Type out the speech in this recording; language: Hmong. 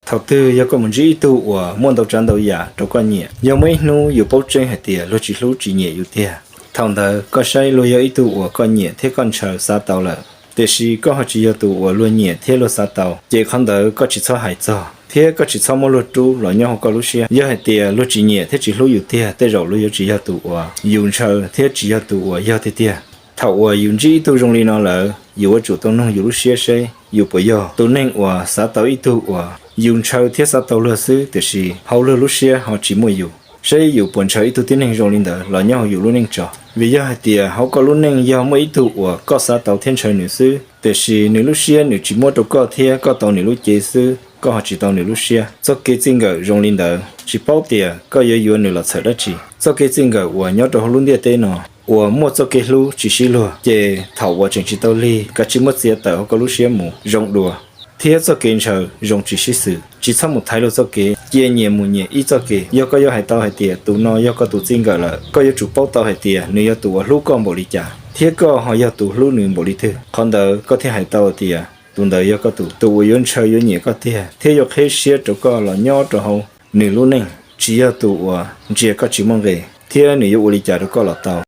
Thaum twg yog koj mus ntsib ib tug uas muaj ntau tsav ntau yam rau koj nyiam, yog muaj ib hnub yus paub tseeb hais tias luag tsis hlub tsis nyiam yus tiag, thaum ntawd koj saib luag yog ib tug uas koj nyiam thiab koj ntshaw xav tau lawm, tiam sis koj ho tsis yog tus uas luag nyiam thiab luag xav tau, ces qhov ntawd koj tsis txhob hais txog thiab koj tsis txhob muab luag rub los nyob hauv koj lub siab. Yog hais tias luag tsis nyiam thiab tsis hlub yus tiag, tej zaum luag yuav tsis yog tus uas yus ntshaw thiab tsis yog tus uas yog tiag tiag. Thaum uas yus ntsib ib tug zoo li no lawm, yus yuav tsum tau nug yus lub siab seb yus puas yog tus neeg uas xav tau ib tug uas yus ntshaw thiab xav tau luag xwb, tiam sis hauv luag lub siab ho tsis muaj yus. Seb yus puas ntshaw ib tug tib neeg zoo li ntawd los nyob hauv yus lub neej tso. Vim yog hais tias hauv koj lub neej yog muaj ib tug uas koj xav tau thiab ntshaw nws xwb, tiam sis nws lub siab nws tsis muab rau koj thiab koj tau nws lub cev xwb, koj ho tsis tau nws lub siab. Txoj kev txij nkawm zoo li ntawd tsis paub tias koj yuav yuav nws los txhawm dab tsi. Txoj kev txij nkawm uas nyob rau hauv lub ntiaj teb no uas muaj txoj kev hlub tsis sib luag, ces thaum uas tseem tsis tau lig, kav tsij muab txiav tawm hauv koj lub siab mus zoo dua. Thiab txoj kev ntshaw zoo tsis sib xws, tsis txhob mus thaiv luag txoj kev, cia nyias mus nyias ib txoj kev. Yog koj yuav hais tau hais tias tus no yog koj tus txij nkawm lawm, koj yuav tsum paub tau hais tias nws yog tus uas hlub koj npaum li cas thiab koj ho yog tus hlub nws npaum li twg, qhov ntawd koj thiaj hais tau tias tus ntawd yog koj tus. Tus uas yuav ntshaw yuav nyiam koj tiag thiab yuav qheb siab rau koj los nyob rau hauv nws lub neej tsis yog tus uas ntsia koj tsis muaj nqis thiab nws yuav ua li cas rau koj los tau.